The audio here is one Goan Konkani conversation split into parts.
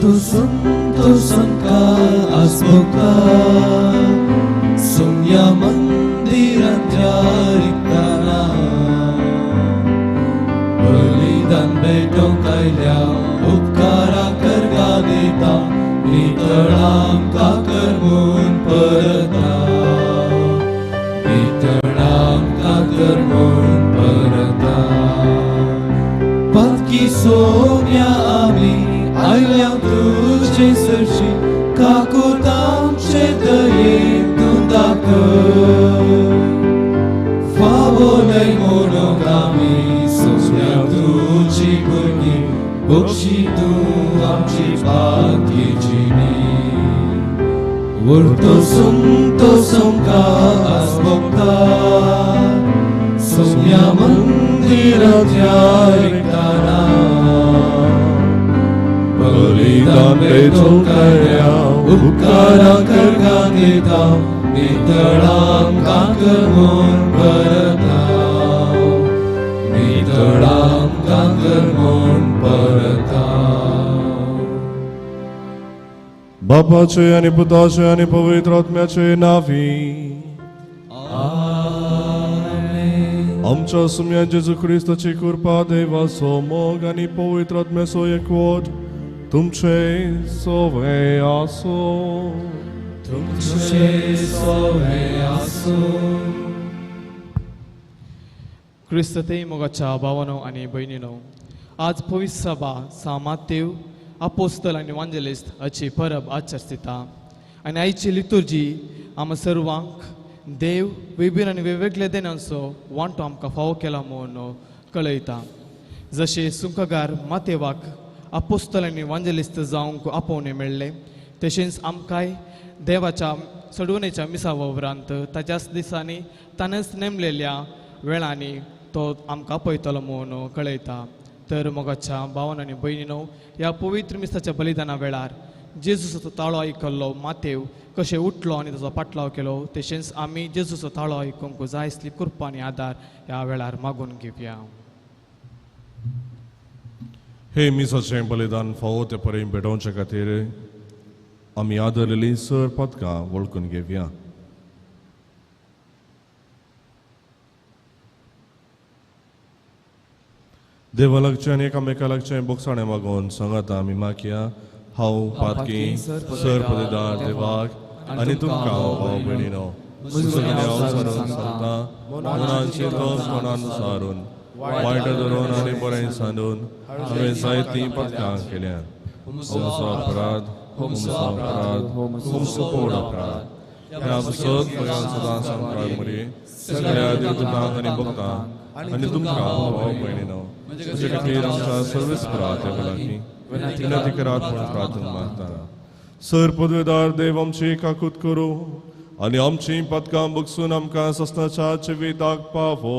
उरतो संतोषांका आसभोगता सोम्या मंदिरांतल्या रिगताना बलिदान भेटोवंक आयल्या उपकारा करगा दिता नितळांका कर म्हूण परता नितळांका कर म्हूण परता पातकी सोम्या आमी आयल्या तुजे सरशी काकूत आमचे दयेन तूं दाखय फावो न्हय म्हणूंक आमी सोम्या तुजी भुरगीं बक्षी तूं आमची पातकी जिणी उरतो संतोषांका आसभोगता सोम्या मंदिरांतल्या रिगताना बलिदान भेटोवंक आयल्या उपकारा करगा दिता नितळांका कर म्हूण परता नितळांका कर म्हूण परता. बापाचे आनी पुताचे आनी पवित्र आत्म्याचे नावी आमेन. आमच्या सुम्या जेजू क्रिस्ताची कृपा देवाचो मोग आनी पवित्र आत्म्याचो एकवट तुमचे सवे आसूं. तुमचे सवे आसूं. क्रिस्तते मोगाच्या भावानो आनी भयणीनो, आज पवित्र सभा सा मातेव आपोस्तल आनी वांजेलिस्त हाची परब आचरिता आनी आयची लितुर्जी आमकां सर्वांक देव विभिन्न आनी वेगवेगळ्या देणांचो वांटो आमकां फावो केला म्हूण कळयता. जशें सुंकगार मातेवाक आपोस्तल आनी वांजेलिस्त जावंक आपोवणें मेळ्ळें तशेंच आमकांय देवाच्या चडवणेच्या मिसावा उपरांत ताच्याच दिसांनी ताणेंच नेमलेल्या वेळांनी तो आमकां आपयतलो म्हूण कळयता. तर मोगाच्या भावान आनी भयणीनो, ह्या पवित्र मिसाच्या बलिदाना वेळार जेजूचो ताळो आयकल्लो मातेव कशें उठलो आनी ताचो पाटलाव केलो तशेंच आमी जेजूचो ताळो आयकूंक जाय आसली कृपा आनी आदार ह्या वेळार मागून घेवया. हे मिसाचें बलिदान फावो ते परेन भेटोवचे खातीर आमी आदरलेली सर पदकां वळखून घेवया. देवा लागचें आनी एकामेका लागचें बोगसाणें मागून सांगाता आमी मागया. हांव पातकी सर पदेदार देवाक आनी तुमकां भाव भयणीनो सांगता मनान चिंतून मनान सारून वायट धरून आनी बरें सांदून हांवें जायतीं पदकां केल्यात. होमसो अपराध होमसो अपराध होमसो कोड अपराध ह्या सद भंयान सदां सांगपाक मरे सगळ्या देवदूतांक आनी भक्तांक आनी तुमकां भाव भयणीनो म्हजे खातीर आमच्या सर्वेस्परा देवा लागीं विनंती करात म्हूण प्रार्थना मागता. सर पदवेदार देव आमची काकूत करूं आनी आमची पदकां बगसून आमकां सस्नाच्या जिविताक पावो.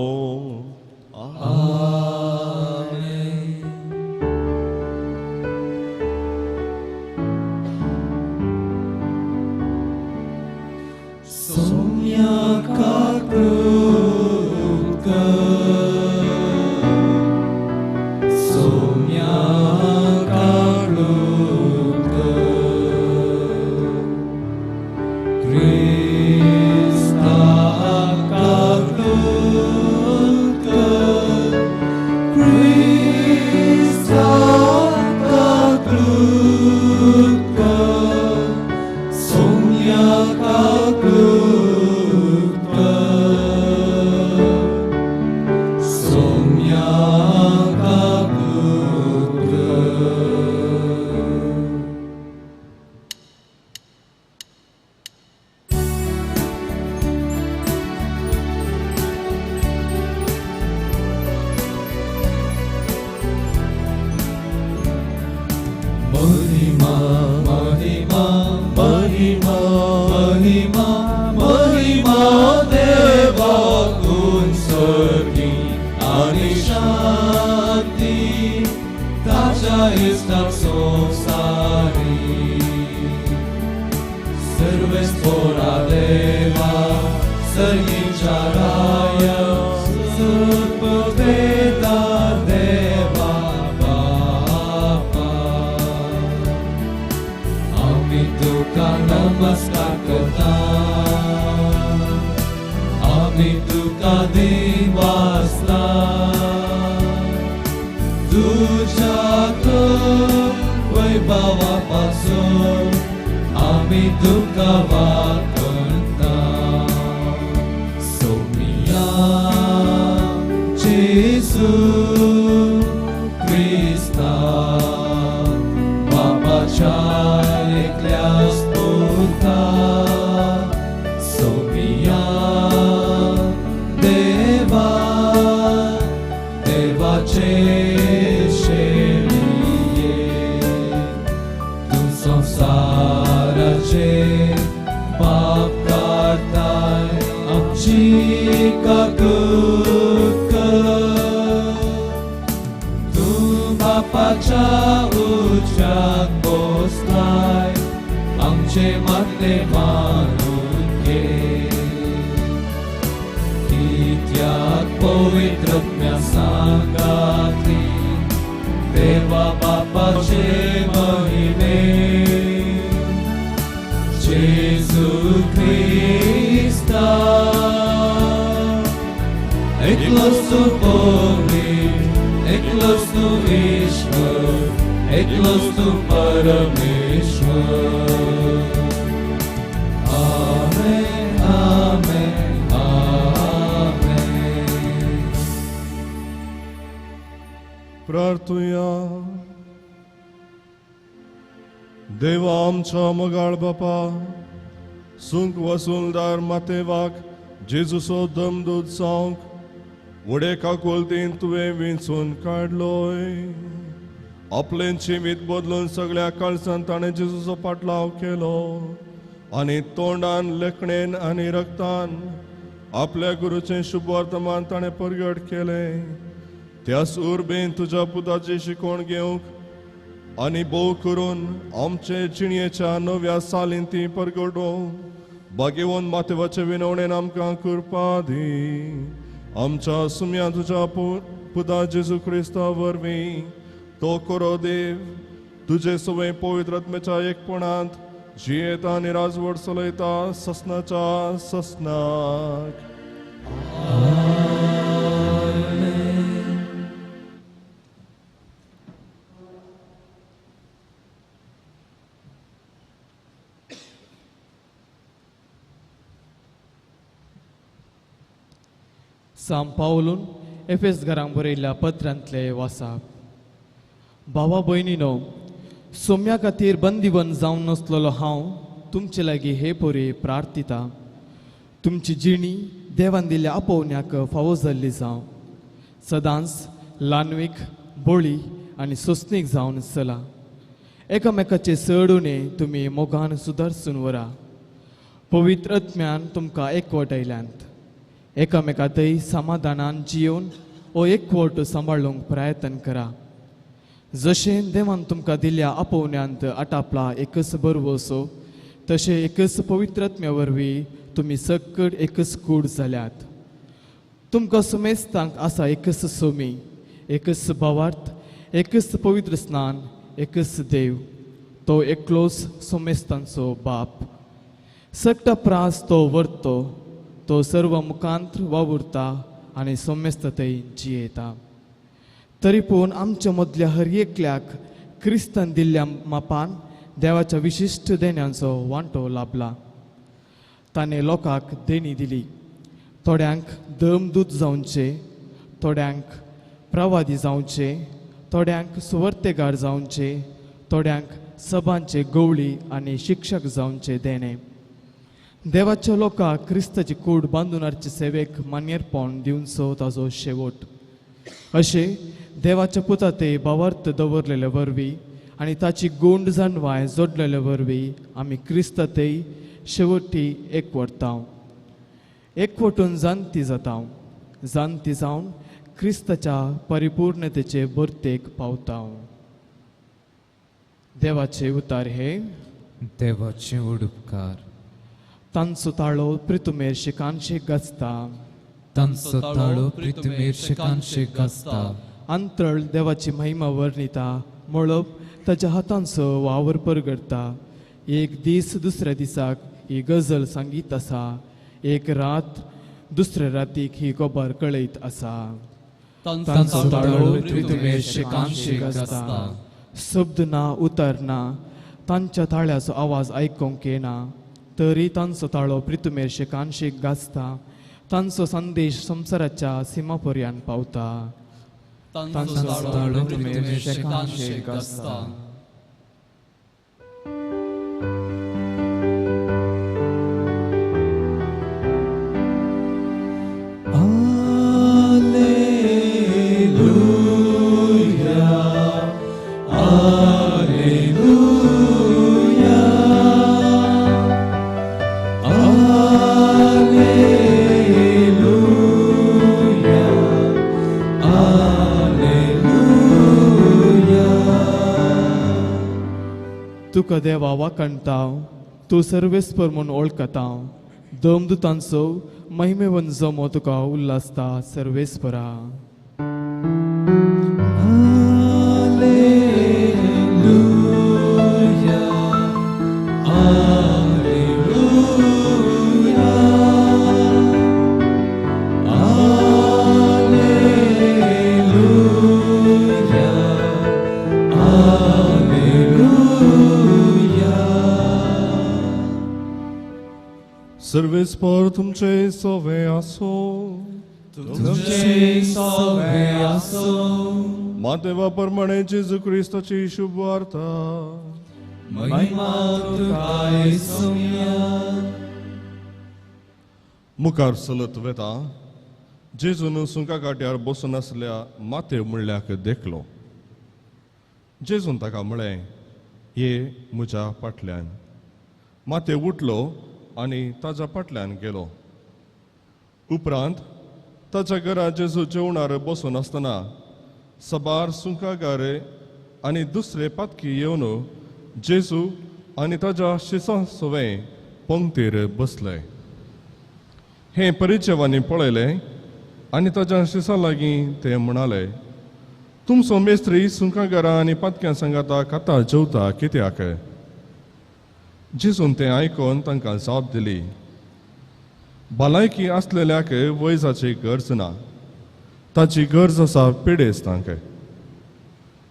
सोम्या काकूत कर सोम्या काकूत कर क्रिस्ता काकूत कर क्रिस्ता काकूत कर सोम्या काकूत कर सोम्या काकूत कर. महिमा महिमा महिमा महिमा महिमा देवाकून स्वर्गी आनी शांती ताच्या इश्टाक संवसारी सर्वेस्पोरा देवा सर्गीच्या राया सर्ववेदा देवा बापा. भावा पासून आमी तुका वाकणता. सोमिया जेजू क्रिस्ता बापाच्या एकल्याच पुता, सोमिया देवा देवाचे शेळये, तूं संवसाराचे पाप काडताय आमची काकूत कर. तूं बापाच्या उज्याक बसलाय आमचे मागणे मानून घे. कित्याक पवित्र आत्म्या सांगाती देवा बापाचे महिमे जेजू क्रिस्ता एकलोच तूं पवित्र, एकलोच तूं ईश्वर, एकलोच तूं परमेश्वर. आमेन, आमेन, आमेन. प्रार्थुया. देवा आमच्या मोगाळ बापा, सुंक वसुलदार मातेवाक जेजूचो दमदूत जावंक व्हडे काकुळतीन तुवें विंचून काडलोय. आपलें जिवीत बदलून सगळ्या काळजान ताणें जेजूचो पाटलाव केलो आनी तोंडान, लेखणेन आनी रक्तान आपल्या गुरूचें शुभवर्तमान ताणें परगट केलें. त्याच उर्बेन तुज्या पुताची शिकवण घेवंक आनी भोव करून आमचे जिणयेच्या नव्या सालीन ती परगटोवंक भाग्यवंत मातेवाचे विनवणेन आमकां कृपा दी. आमच्या सुम्या तुज्या पुता जेजू क्रिस्ता वरवीं तो करो देव तुजे सवय पवित्र आत्म्याच्या एकपणांत जियेता आनी राजवट चलयता ससनाच्या ससनाक. साम पावलून एफेस घरांक बरयल्ल्या पत्रांतले वासाप. भावा भयणीनो, सोम्या खातीर बंदीवन जावन नासलेलो हांव तुमचे लागीं हे पोरी प्रार्थिता. तुमची जिणी देवान दिल्ल्या आपोवण्याक फावो जाल्ली जावं. सदांच ल्हानवीक, बोळी आनी सोंसणीक जावन चला. एकामेकाचे चड उणें तुमी मोगान सुदारसून व्हरा. पवित्र आत्म्यान तुमकां एकवट आयल्यांत. एकामेकांतय समाधानान जियोवन हो एकवट सांबाळूंक प्रयत्न करा. जशें देवान तुमकां दिल्ल्या आपोवण्यांत आटापला एकच बरवसो, तशें एकच पवित्र आत्म्या वरवीं तुमी सकट एकच कूड जाल्यात. तुमकां सुमेस्तांक आसा एकच सोमी, एकच भावार्थ, एकच पवित्र स्नान, एकच देव, तो एकलोच सोमेस्तांचो बाप. सगटा प्रास तो व्हरतो, तो सर्व मुखांत वावुरता आनी सोमेस्ततय जियेता. तरी पूण आमच्या मदल्या हर एकल्याक क्रिस्तान दिल्ल्या मापान देवाच्या विशिश्ट देण्यांचो वांटो लाभला. ताणें लोकांक देणी दिली. थोड्यांक दमदूत जावचे, थोड्यांक प्रवादी जावचे, थोड्यांक सुवर्तेगार जावचे, थोड्यांक सभांचे गवळी आनी शिक्षक जावचे देणें. देवाच्या लोकांक क्रिस्ताची कूड बांदून हाडचे सेवेक मान्यरपण दिवचो ताजो शेवट. अशें देवाच्या पुता ते भावार्थ दवरलेले वरवीं आनी ताची गोंड जाणवाय जोडलेले वरवीं आमी क्रिस्तातय शेवटी एकवटता. एकवटून जाणती जाता. जाणती जावन क्रिस्ताच्या परिपूर्णतेचे भरतेक पावता. देवाचे उतार हे देवाचे उडपकार. तांचो ताळो प्रितुमेर शिकांशे गाजता. तांचो ताळो प्रितुमेर शिकांशे गाजता. अंतरळ देवाची महिमा वर्णिता. मळब ताच्या हातांचो वावर परगडता. एक दीस दुसऱ्या दिसाक ही गजल सांगीत आसा. एक रात दुसऱ्या रातीक ही खबर कळयत आसा. तांचो ताळो प्रितुमेर शिकांशे गाजता. शब्द ना उतर ना, तांच्या ताळ्याचो आवाज आयकूंक येना, तरी तांचो ताळो प्रितुमेर शेकानशेक गाजता. तांचो संदेश संवसाराच्या सीमा पर्यंत पावता. तांचो ताळो प्रितुमेर शेकानशेक गाजता. तुका देवा वाखणता, तूं सर्वेस्पर म्हूण वळखता. दमदुतांचो महिमेवन जमो तुका उल्हासता सर्वेस्परा. Alleluia, alleluia, alleluia, alleluia. सर्वेस्पर तुमचे सोवे आसो. तुमचे सोवे आसो. मातेवा प्रमाणे जेजू क्रिस्ताची शुभ वार्ता. महिमा तुका येसुया. मुखार चलत वेता जेजून सुंका काट्यार बसून आसल्या मातेव म्हणल्याक देखलो. जेजून ताका म्हळें, ये म्हज्या फाटल्यान. मातेव उठलो आनी ताज्या फाटल्यान गेलो. उपरांत ताच्या घरा जेजू जेवणार बसून आसतना सबार सुंकागार आनी दुसरे पातकी येवन जेजू आनी ताज्या शिसां सवें पंक्तीर बसले. हें परिचयवांनी पळयलें आनी ताज्या शिसां लागीं ते म्हणाले, तुमचो मेस्त्री सुंकागारां आनी पातक्यां सांगाता खाता जेवता कित्याक? जेजून तें आयकून तांकां जाप दिली, भलायकी आसलेल्याक वैजाची गरज ना, ताची गरज आसा पिडेस्तांक.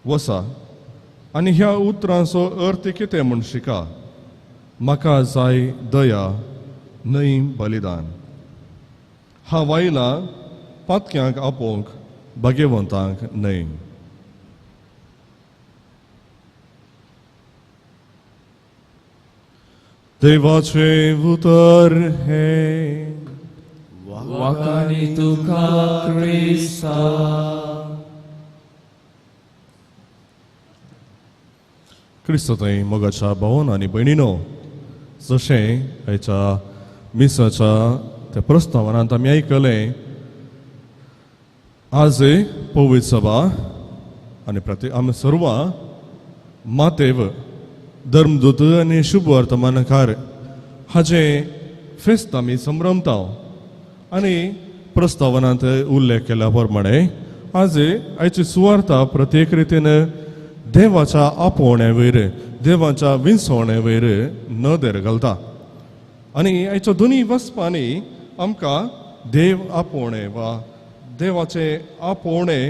वसा आनी ह्या उतरांचो अर्थ कितें म्हूण शिका. म्हाका जाय दया न्हय बलिदान. हांव आयला पातक्यांक आपोवंक, भाग्यवंतांक न्हय. देवाचें उतर हें. वाखाणी तुका क्रिस्ता. क्रिस्त थंय मोगाच्या भावन आनी भयणीनो, जशें आयच्या मिसाच्या त्या प्रस्तावनांत आमी आयकलें, आज पवित्र सभा आनी प्रति आमी सर्वां मातेव धर्मदूत आनी शुभ वर्तमानकार हाजें फेस्त आमी संभ्रमता. आनी प्रस्तावनांत उल्लेख केल्या प्रमाणे आज आयची सुवार्ता प्रत्येक रितीन देवाच्या आपोवण्या वयर, देवाच्या विंचवण्या वयर नदर घालता. आनी आयच्या दोनूय वचपांनी आमकां देव आपोवणें वा देवाचें आपोवणें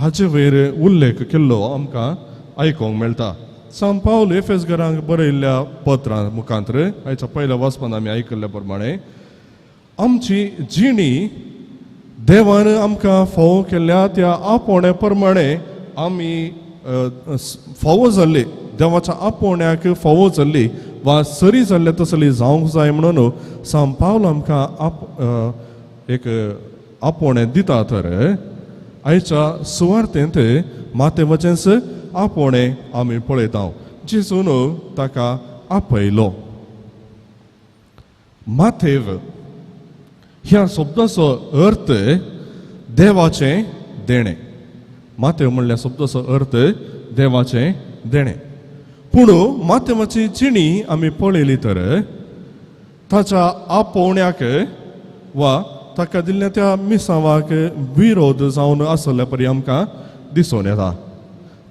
हाचे वयर उल्लेख केल्लो आमकां आयकूंक मेळटा. सांत पावल एफेसगरांक बरयल्ल्या पत्रां मुखांत आयच्या पयल्या वाचपान आमी आयकल्ल्या प्रमाणे आमची जिणी देवान आमकां फावो केल्ल्या त्या आपोवण्या प्रमाणे आमी फावो जाल्ली, देवाच्या आपोवण्याक फावो जाल्ली वा सरी जाल्ले तसली जावंक जाय म्हणून सांत पावल आमकां एक आपोवणें दिता. तर आयच्या सुवार्तेंत मातेवाचेंच आपोवणें आमी पळयता. जेजून ताका आपयलो. मातेव ह्या शब्दाचो अर्थ देवाचें देणें. मातेव म्हणल्या शब्दाचो अर्थ देवाचें देणें. पूण मातेवाची जिणी आमी पळयली तर ताच्या आपोवण्याक वा ताका दिल्ल्या त्या मिसावाक विरोध जावन आसल्या परी आमकां दिसून येता.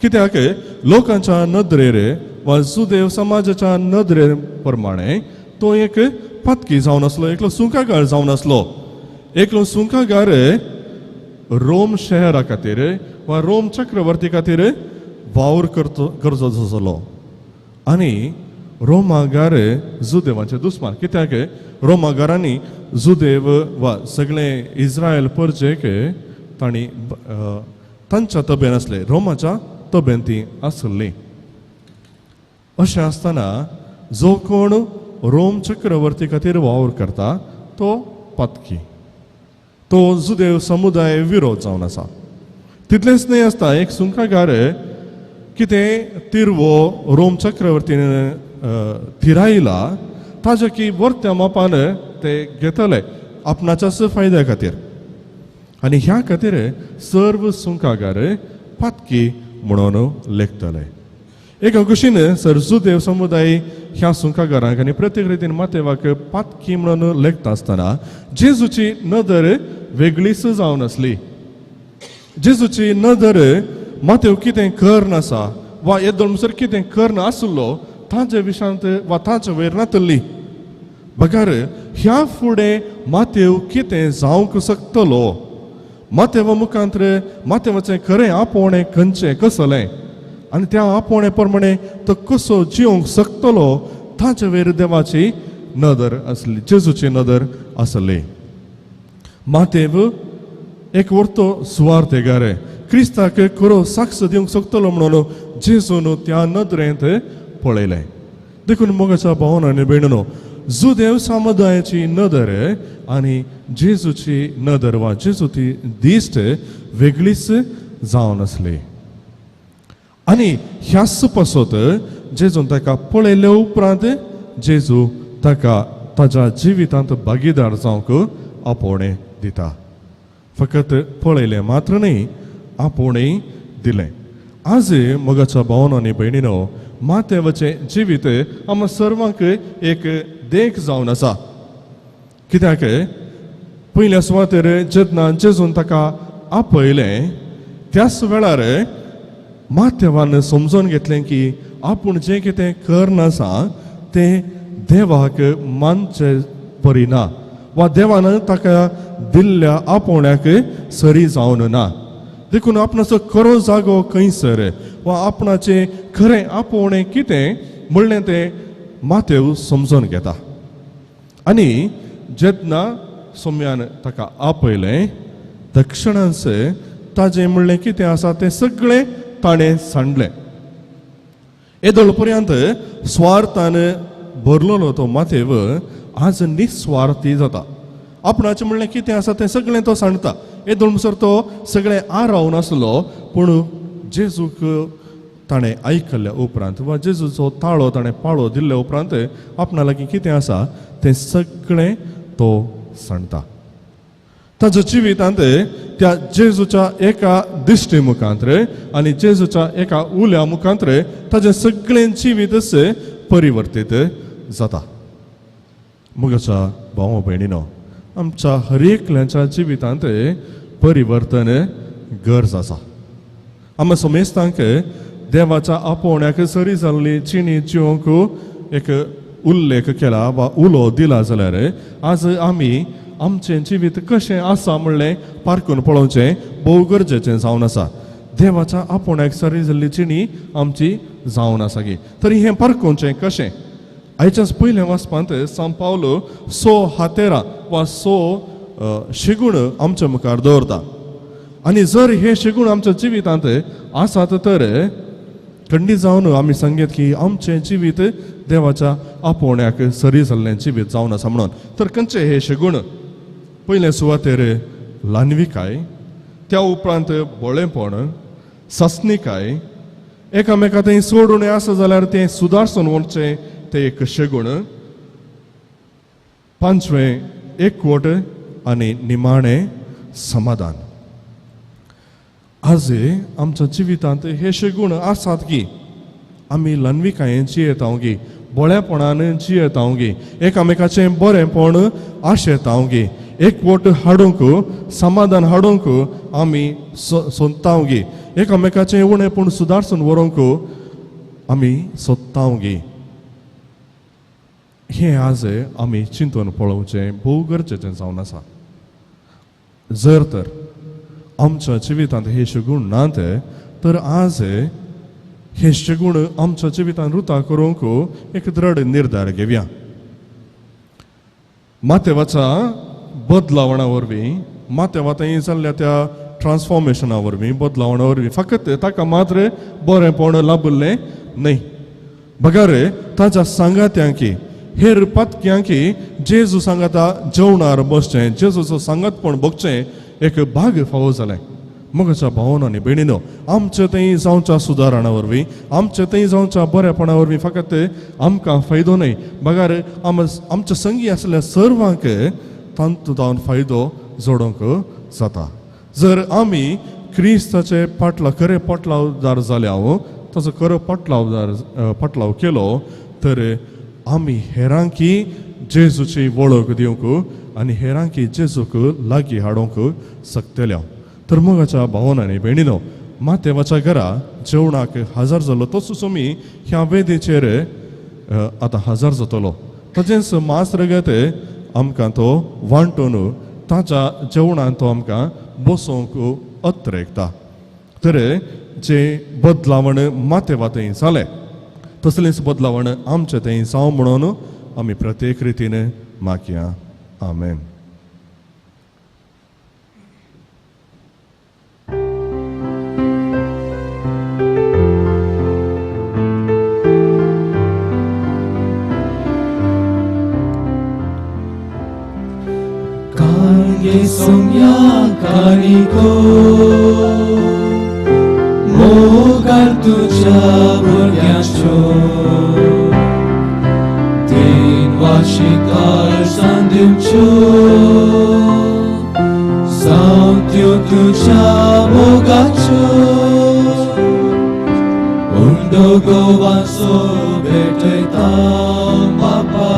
कित्याक लोकांच्या नदरेर वा जुदेव समाजाच्या नदरे प्रमाणे तो एक पातकी जावन आसलो, एकलो सुंकागार जावन आसलो. एकलो सुंकागार रोम शहरा खातीर वा रोम चक्रवर्ती खातीर वावर करचो जालो आनी रोमागार जुदेवाचे दुस्मान. कित्याक रोमागारांनी जुदेव वा सगळे इस्रायल परजेक तांणी तांच्या तबेन आसले, रोमाच्या तबेन ती आसली. अशें आसतना जो कोण रोम चक्रवर्ती खातीर वावर करता तो पातकी, तो जुदेव समुदाय विरोध जावन आसा. तितलेंच न्हय आसता एक सुंकागार कितें तिरवो रोम चक्रवर्तीन थिरायला ताजे की वर्त्या मापान ते घेतले आपणाच्याच फायद्या खातीर आनी ह्या खातीर सर्व सुंकागार पातकी म्हणून लेखतले. एका कुशीन सर जुदेव समुदाय ह्या सुंकागारांक आनी प्रत्येक रितीन मातेवाक पातकी म्हणून लेखता आसतना जेजूची नदर वेगळीच जावन आसली. जेजूची नदर मातेव कितें कर नासा वा येदोळ म्हणसर कितें कर नासलो ताजे विशांत वा ताजे वयर नातली, बगर ह्या फुडें मातेव कितें जावंक शकतलो, मातेवा मुखांत मातेवाचें खरें आपोवणें खंयचें कसलें आनी त्या आपोवणे प्रमाणे तो कसो जिवंक शकतलो ताजे वयर देवाची नदर आसली, जेजूची नदर आसली. मातेव एक वर्तो सुवार्थेगार क्रिस्ताक खरो साक्ष दिवंक शकतलो म्हणून जेजून त्या नदरेंत पळयलें. देखून मोगाच्या भावन आनी भयणीनो, जुदेव समुदायाची नदर आनी जेजूची नदर वा जेजूची दिश्ट वेगळीच जावन आसली. आनी ह्याच पासत जेजून ताका पळयल्या उपरांत जेजू ताका ताज्या जिवितांत भागीदार जावंक आपोवणें दिता. फकत पळयलें मात्र न्हय, आपोवणें दिलें. आज मोगाच्या भावन आनी भयणीनो, मातेवाचें जिवीत आमकां सर्वांक एक देख जावन आसा. कित्याक पयल्या सुवातेर जेन्ना जेजून ताका आपयलें त्याच वेळार मातेवान समजून घेतलें की आपूण जें कितें करनासा तें देवाक मानचे परी ना वा देवान ताका दिल्ल्या आपोवण्याक सरी जावन ना. देखून आपणाचो खरो जागो खंयसर वा आपणाचें खरें आपोवणें कितें म्हणलें तें मातेव समजून घेता. आनी जेन्ना सोम्यान ताका आपयलें दक्षिणांस ताजें म्हणलें कितें आसा तें सगळें ताणें सांडलें. येदोळ पर्यंत स्वार्थान भरलेलो तो मातेव आज निस्वार्थी जाता. आपणाचें म्हणलें कितें आसा तें सगळें तो सांडटा. येदोळ म्हणसर तो सगळें आरावन आसलो, पूण जेजूक ताणें आयकल्ल्या उपरांत वा जेजूचो ताळो ताणें पाळो दिल्ल्या उपरांत आपणा लागीं कितें आसा तें सगळें तो सांडटा. ताच्या जिवितांत त्या जेजूच्या एका दिश्टी मुखांत आनी जेजूच्या एका उल्या मुखांत ताजें सगळें जिवीतच परिवर्तीत जाता. मोगाच्या भाव भयणीनो, आमच्या हर एकल्याच्या जिवितांत परिवर्तन गरज आसा. आमकां समेस्तांक देवाच्या आपोवण्याक सरी जाल्ली जिणी जिवंक एक उल्लेख केला वा उलो दिला जाल्यार आज आमी आमचें जिवीत कशें आसा म्हणलें पारखून पळोवचें भोव गरजेचें जावन आसा. देवाच्या आपोवण्याक सरी जाल्ली जिणी आमची जावन आसा गी तरी हें पारखुचें कशें? आयच्याच पयल्या वाचपांत सांत पावलो सो हातेरां वा सो शिगूण आमच्या मुखार दवरता आनी जर हे शिगूण आमच्या जिवितांत आसात तर खंडीत जावन आमी सांगत की आमचें जिवीत देवाच्या आपोवण्याक सरी जाल्लें जिवीत जावन आसा म्हणून. तर खंयचे हे शिगूण? पयले सुवातेर ल्हानविकाय, त्या उपरांत बोळेपण, सासणिकाय, एकामेका थंय सोडून आसा जाल्यार तें सुदारसून वचचें तें एक शेगूण, पांचवें एकवट आनी निमाणें समाधान. आज आमच्या जिवितांत हे शेगूण आसात की आमी ल्हानविकायेन जियेता गी, बळेपणान जियेता गी, एकामेकाचें बरेंपण आशेता गी, एकवट हाडूंक समाधान हाडूंक आमी सोदता गी, एकामेकाचें उणेपण सुदारसून व्हरूंक आमी सोदता गी. हें आज आमी चिंतून पळोवचें भोव गरजेचें जावन आसा. जर तर आमच्या जिवितांत हे शगुण नात तर आज हे शेगूण आमच्या जिवितान रुता करूंक एक दृढ निर्धार घेवया. मातेवाच्या बदलावणा वरवीं, मातेवा थंय जाल्ल्या त्या ट्रान्सफॉर्मेशना वरवीं, बदलावणा वरवीं फकत ताका मात्र बरेंपण लाभिल्लें न्हय, बगर ताच्या सांगात्यांकी हेर पातक्यांकी जेजू सांगाता जेवणार बसचें, जेजूचो सांगातपण भोगचें एक भाग फावो जालें. मोगाच्या भावना आनी भयणीनो, आमचे थंय जावच्या सुदारणा वरवीं, आमचे थंय जावच्या बरेपणा वरवीं फकत आमकां फायदो न्हय, बगर आमच्या संगी आसल्या सर्वांक तांतूंत फायदो जोडूंक जाता. जर आमी क्रिस्ताचे पाटलाव खरे पाटलावदार जाले, ताचो खरो पाटलाव केलो तर आमी हेरांकी जेजूची वळख दिवंक आनी हेरांकी जेजूक लागीं हाडूंक शकतले. तर मोगाच्या भावना आनी भयणीनो, मातेवाच्या घरा जेवणाक हजर जालो तसोच आमी ह्या वेदीचेर आतां हजर जातलो. तशेंच मांस रगत आमकां तो वांटून ताच्या जेवणान तो आमकां बसोवंक अत्रेकता. तर जे बदलावण मातेवा थंय जालें तसलेंच बदलावण आमचें थंय जावं म्हणून आमी प्रत्येक रितीन मागया. आमेन. Sumya kariko मोगार तुझ्या भुरग्यांच्यो तीन वार्षिकार दिवच्यो जावं त्यो तुझ्या मोगाच्यो उंडो गोवाचो भेटयता बापा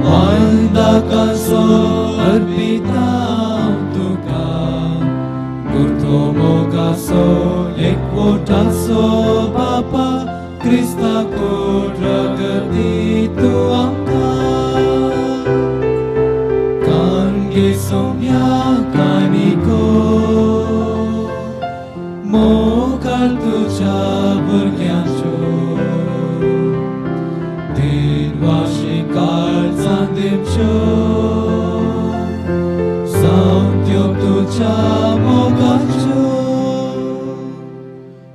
वांदाकाचो अर्पिता तुका गुरतो मोगासो एकवटासो बापा क्रिस्ता कोड रगती तूं आमकां कानगे सोम्या कानिको मोगार तुज्या भुरग्यांच्यो तीन वार्षिकार दिवच्यो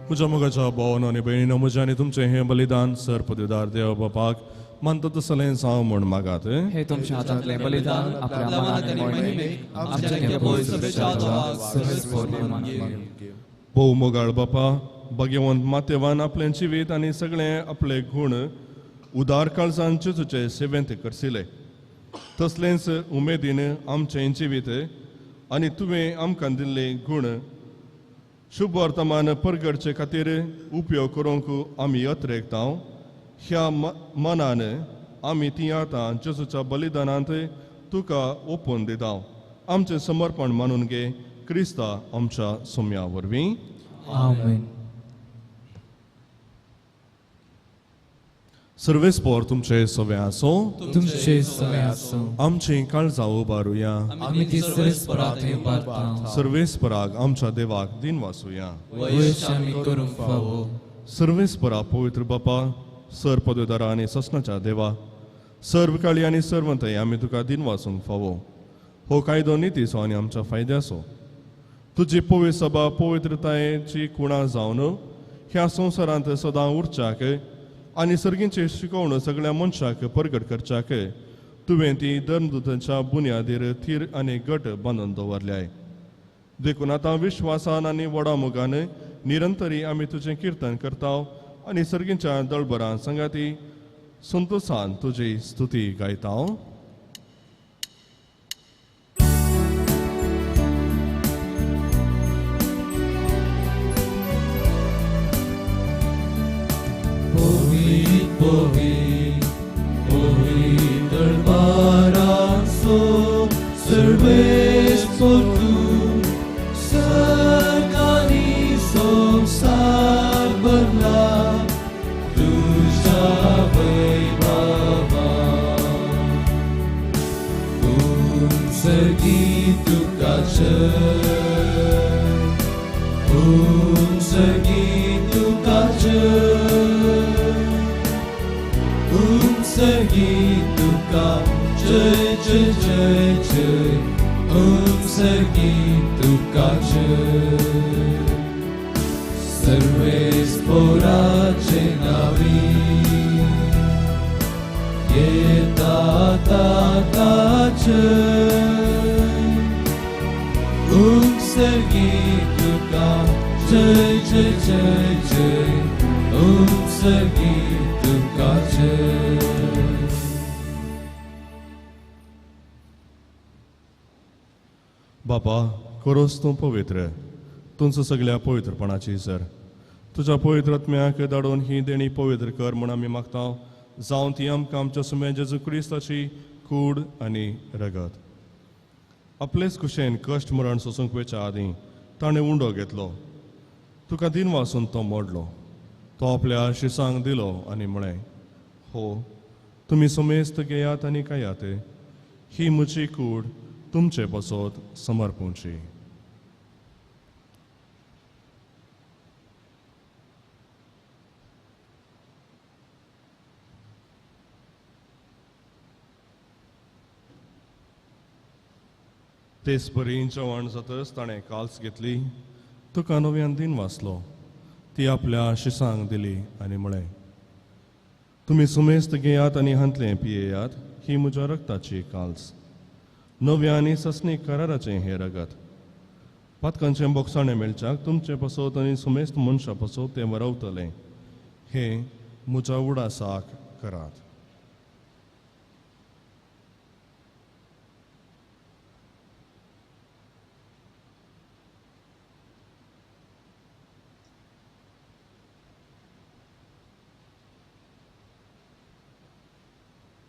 म्हज्या मोगाच्या भावानो आनी भयणीनो, म्हजें आनी तुमचें हें बलिदान सर पदवीदार देव बापाक मानता तसलें जावं म्हूण मागात. हे तुमच्या हातांतलें बलिदान आपल्या मनान आनी महिमेक आमच्या भोव मोगाळ बापा, भाग्यवंत मातेवान आपलें जिवीत आनी सगळें आपले गूण उदार काळजान जेजूचे सेवेंत करसिले, तसलेंच उमेदीन आमचें जिवीत आनी तुवें आमकां दिल्ले गूण शुभ वर्तमान परगडचे खातीर उपयोग करूंक आमी अत्रेकता. ह्या मनान आमी ती आतां जेजूच्या बलिदानांत तुका ओपून दिता. आमचें समर्पण मानून घे क्रिस्ता आमच्या सोम्या वरवीं. आमेन. सर्वेस्पोर तुमचे सवे आसो, तुमचे सवे आसो. आमची काळजां उबारुया, आमी ती सर्वेस्पराक उबारता. सर्वेस्पराक आमच्या देवाक दिन वासुया, वयश आमी करूंक फावो. सर्वेस्परा पवित्र बापा, सर पदवीदारा आनी ससनाच्या देवा, सर्व काळी आनी सर्वंतय आमी तुका दिन वासूंक फावो. हो कायदो नितीचो आनी आमच्या फायद्याचो. तुजी पवित्र सभा पवित्रतायेची कुणा जावन ह्या संवसारांत सदां उरच्याक आनी सर्गींची शिकवण सगळ्या मनशाक परगट करच्याक तुवें ती धर्मदूतांच्या बुन्यादीर थीर आनी गट बांदून दवरल्याय. देखून आतां विश्वासान आनी व्हडा मोगान निरंतरी आमी तुजें किर्तन करता आनी सर्गींच्या दळबरां सांगाती संतोसान तुजी स्तुती गायता. Segitu kaca. जय उमसगी तुका जय जय जय जय उमसगी तुका जय सर्वेस पोराचे नावी येता ताताचे उमसगी तुका जय जय जय जय उमसगी तुका जय. बापा करोस तूं पवित्र तुमचो सगळ्या पवित्रपणाची सर तुज्या पवित्र आत्म्याक धाडून ही देणी पवित्र कर म्हूण आमी मागता जावन ती आमकां आमच्या सुम्या जेजू क्रिस्ताची कूड आनी रगत. आपलेच कुशेन कश्ट मरण सोसूंक वयच्या आदीं ताणें उंडो घेतलो, तुका दिन वासून तो मोडलो, तो आपल्या शिसांक दिलो आनी म्हळें, हो तुमी समेस्त घेयात आनी खायात, ही म्हजी कूड तुमचे पासत समर्पूंची. तेच परी जेवण जातच ताणें काल्स घेतली, तुका नव्यान दिन वाचलो, ती आपल्या शिसांक दिली आनी म्हळें, तुमी सुमेस्त घेयात आनी हांतलें पियेयात, ही म्हज्या रक्ताची काल्स, नव्या आनी ससनी कराराचें हें रगत. पातकांचें बोगसाणें मेळच्याक तुमचें पासत आनी सुमेस्त मनशां पासत तें वरवतलें, हें म्हज्या उडासाक करात.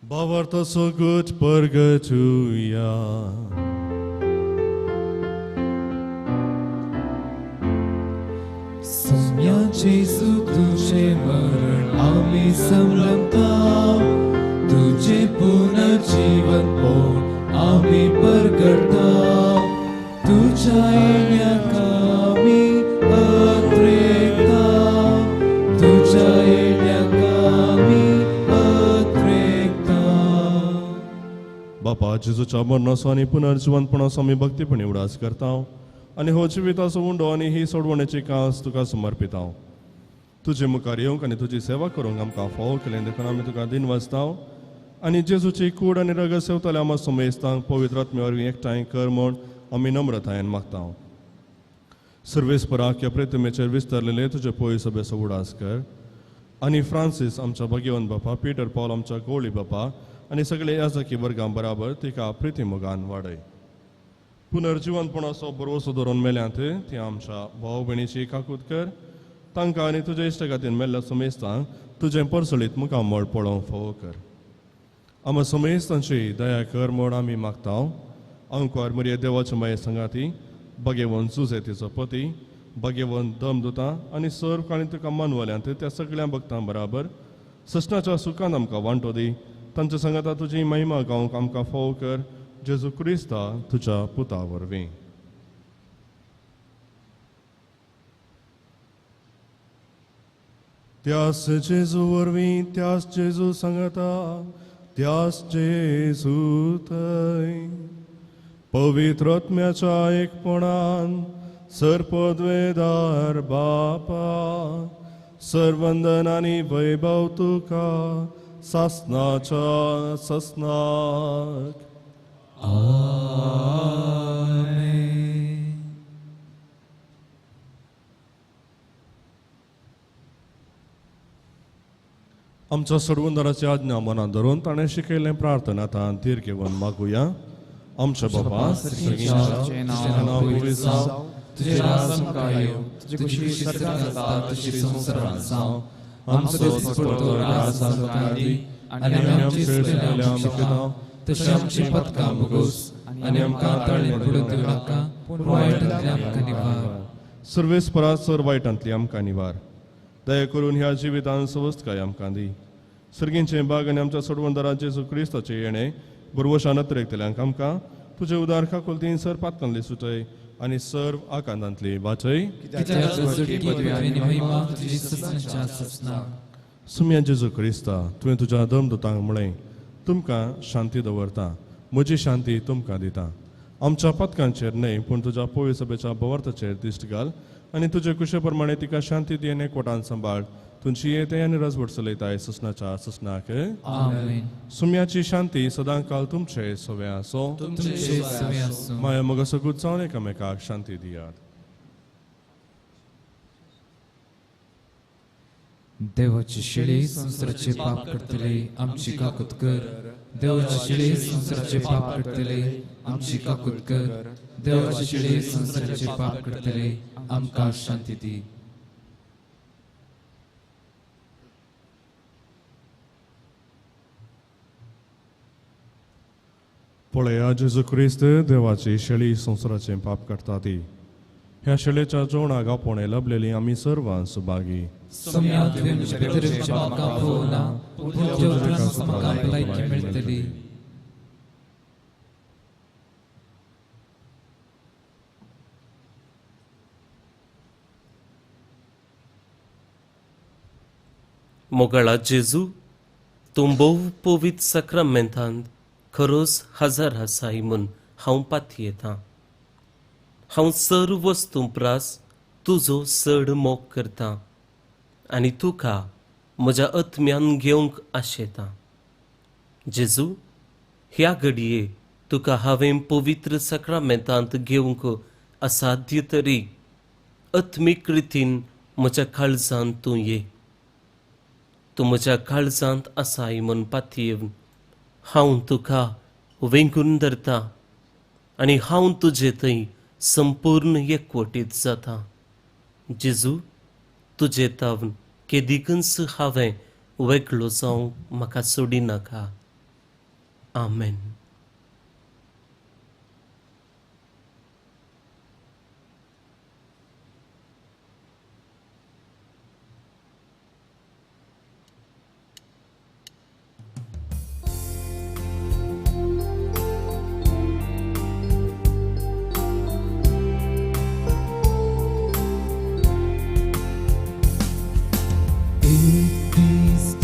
भावार्थाचो गट परगटुया. सोम्या जेजू तुझे मरण आमी संभ्रमता, तुझे पुनर्जीवन पोण आमी परगटता, तुझ्या येण्याक आमी अत्रेकता, तुझ्या येण्याक आमी अत्रेकता. बापा जेजूच्या मरणाचो आनी पुनर्जिवनपणाचो आमी भक्तीपणी उडास करता आनी हो जिविताचो उंडो आनी ही सोडवण्याची कास तुका समर्पिता. तुजे मुखार येवंक आनी तुजी सेवा करूंक आमकां फावो केलें देखून आमी तुका दिन वाचता आनी जेजूची कूड आनी रगत सेवताले आमकां समेस्तांक पवित्र आत्म्या वरवीं एकठांय कर म्हूण आमी नम्रतायेन मागता. सर्वेस्पराक ह्या प्रतिमेचेर विस्तारलेले तुजे पय सभेचो उडास कर आनी फ्रांसीस आमच्या भाग्यवंत बापा, पीटर पॉल आमच्या गोळी बापा आनी सगळे याजकी वर्गां बराबर तिका प्रितीमोगान वाडय. पुनर्जिवनपणाचो भरवसो धरून मेल्यांत ती आमच्या भाव भयणीची काकूत कर, तांकां आनी तुज्या इश्टगातीन मेल्ल्या समेस्तांक तुजें परसळीत मुखामळ पळोवंक फावो कर. आमकां समेस्तांची दया कर म्हूण आमी मागता. अंकुर मरिये देवाच्या माये संगाती, भाग्यवंत जुजेतीचो पती, भाग्यवंत दमदुता आनी सर्व काणी तुका मानवल्यांत त्या सगळ्या भक्तां बराबर सस्नाच्या सुखान आमकां वांटो दी. तांच्या सांगाता तुजी महिमा गावंक आमकां फावो कर, जेजू क्रिस्ता तुज्या पुता वरवीं. त्यास जेजू वरवीं, त्यास जेजू सांगाता, त्यास जेजू थंय पवित्र आत्म्याच्या एकपणान सर्पद्वेदार बापा सर्वंदन आनी वैभव तुका सासनाच्या सासनाक. आमेन. आमच्या सोडवणदाराची आज्ञा मनात धरून ताणें शिकयल्लें प्रार्थना आतां धीर घेवन मागुया. आमच्या बाबा तुजें नांव पवित्र जावं, तुजें राज आमकां येवं, तुजी खुशी स्वर्गांत जाता तशी संवसारांत जावं. आमचो दिसपडतो राज आमकां दी आनी आमी आमची चुकल्या तशी आमची पथकां भोगोस आनी आमकां ताळें पडून दिवं नाका, पूण वायटांतली आमकां निवार. सर्वेस्परा सर वायटांतली आमकां निवार. दया करून ह्या जिवितान सवस्तकाय आमकां दी. सर्गींचें बाग आनी आमच्या सोडवणदारा जेजू क्रिस्ताचें येणें बरवशान अत्रेकतल्यांक आमकां तुजे उदार खाकुलतीन सर पातकांतली सुटय आनी सर्व आकांतांतली वाचय. सुम्या जेजू क्रिस्ता, तुवें तुज्या दमदूतांक म्हळें, तुमकां शांती दवरता, म्हजी शांती तुमकां दिता. आमच्या पथकांचेर न्हय पूण तुज्या पवित्र सभेच्या भवार्थाचेर दिश्ट घाल आनी तुजे कुशे प्रमाणे तिका शांती दी आनी एकवटान सांबाळ. तुमची येते आनी रजवट चलयताय ससनाच्या ससनाक. सुम्याची शांती सदां काल तुमचे सवे आसो. माया मग सगूत जावन एकामेकाक शांती दियात. देवाची शिळी संवसाराचे पाप करतले आमची काकूत कर. देवाची शिळी संवसाराचे पाप करतले आमची काकूत कर. देवाची शिळी संवसाराचे पाप करतले आमकां शांती दी. पळया जेजू क्रिस्त देवाची शेळी संवसाराचें पाप करता ती. ह्या शेळेच्या जेवणाक आपोवणें लभलेली आमी सर्वां सुभागी. मोगाळा जेजू, तूं भोव पवित्र साक्रामेंतांत खरोच हजार आसाय म्हूण हांव पातयेतां. हांव सर्व वस्तूं प्रास तुजो चड मोग करतां आनी तुका म्हज्या आत्म्यान घेवंक आशेतां. जेजू, ह्या घडये तुका हांवें पवित्र साक्रामेंतांत घेवंक असाध्य तरी आत्मीक रितीन म्हज्या काळजांत तूं ये. तूं म्हज्या काळजांत आसाय म्हूण पातयेवन हांव तुका वेंगून धरता आनी हांव तुजे थंय संपूर्ण एकवटीत जाता. जेजू, तुजे तावन केदिकूच हांवें वेगळो जावंक म्हाका सोडिनाका. आमेन.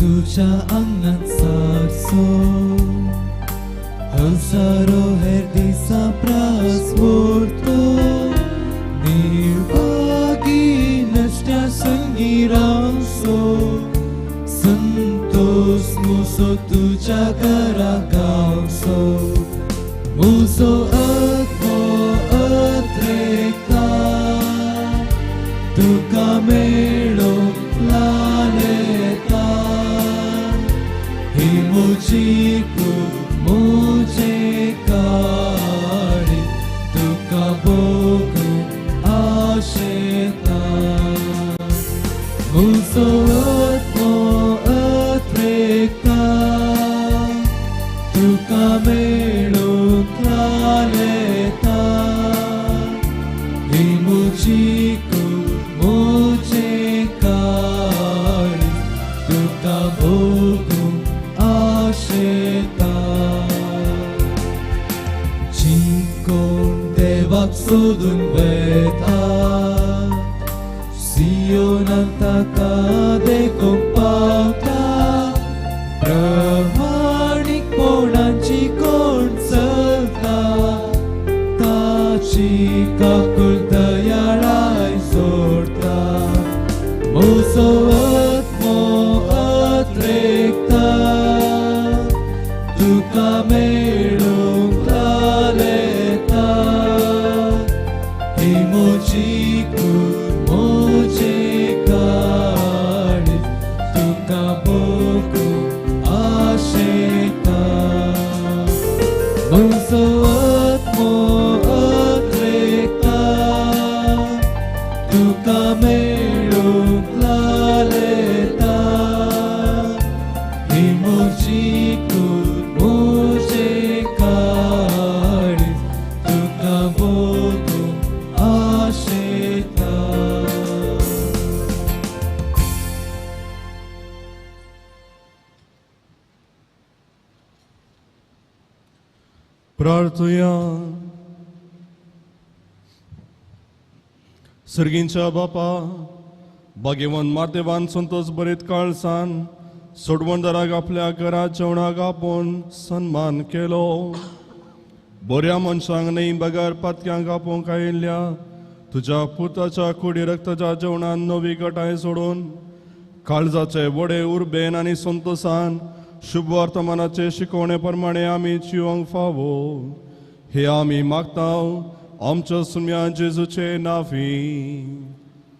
तुझ्या आंगणात सारसो हजारो हेर दिसा प्रास मोडतो निर्भागी नसत्या संगी रावसो संतोष मुसो तुझ्या घरा गावसो मुसो आत्मो अत्रेकता तुका मेळो लालेता मुझी मुझे काळी तुका भोगू आशेता मुजो आत्मो अत्रेकता तुका मेळूंक लालेता ही मुझी मुझे काळी तुका भोगू आशेता. जी कोण देवाक सोदून वेता सियोनान ताका देखूंक पावता प्रमाणीकपणाची कोण चलता ताची काकूळ दयाळाय सोडता मुजो आत्मो अत्रेकता तुका मेळूंक लालेता ही म्हजी कूड म्हजे काळीज तुका भोगूंक आशेता म्हजो आत्मो अत्रेकता तुका मेळूंक लालेता ही म्हजी कूड म्हजे काळीज तुका भोगूंक आशेता. प्रार्थुया. सर्गींच्या बापा, भाग्यवंत मातेवान संतोष बरीत काळसान सोडवणदाराक आपल्या घरा जेवणाक आपोवन सन्मान केलो. बऱ्या मनशांक न्हय बगर पातक्यांक आपोवंक आयिल्ल्या तुज्या पुताच्या कुडी रक्ताच्या जेवणान नवी गटाय सोडून काळजाचे व्हडे उर्बेन आनी संतोषान शुभ वर्तमानाचे शिकवणे प्रमाणे आमी जिवंक फावो हे आमी मागता आमच्या सुम्या जेजूचे नावी.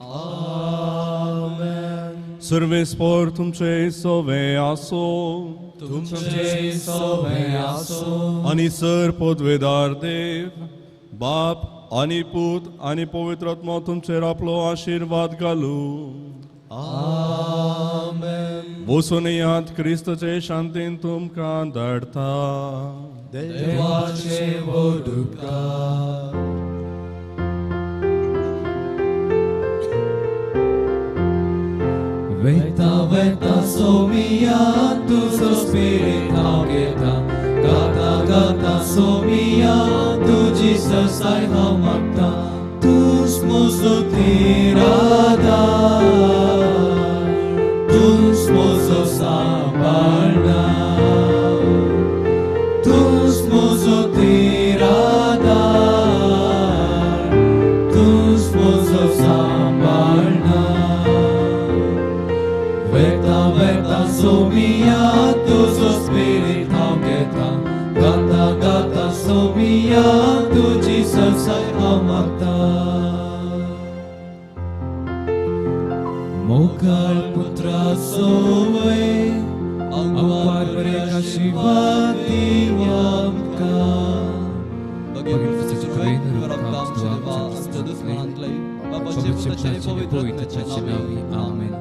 आमेन. सर्वेस्पर तुमचे सवे आसो. तुमचे सवे आसो. आनी सर पदवेदार देव बाप आनी पूत आनी पवित्र आत्मा तुमचेर आपलो आशिर्वाद घालू. आमेन. वचून यात क्रिस्तचे शांतीन तुमकां धाडटा. देवाचे व्हड उपकार. वेता वेता सोमिया तुजो स्पिरीत हांव घेता. गाता गाता सोमिया तुजी सरसाय हांव मागता. तूंच म्हजो तिरादार, तूंच म्हजो सांबाळणार, तूंच म्हजो तिरादार, तूंच म्हजो सांबाळणार. वेता वेता सोमिया तुजो स्पिरीत हांव घेता. गाता गाता सोमिया तुजी सरसाय हांव मागता. मोगाळ पुत्रा सोवे आंवार बऱ्या आशिर्वाद दी आमकां. आमेन.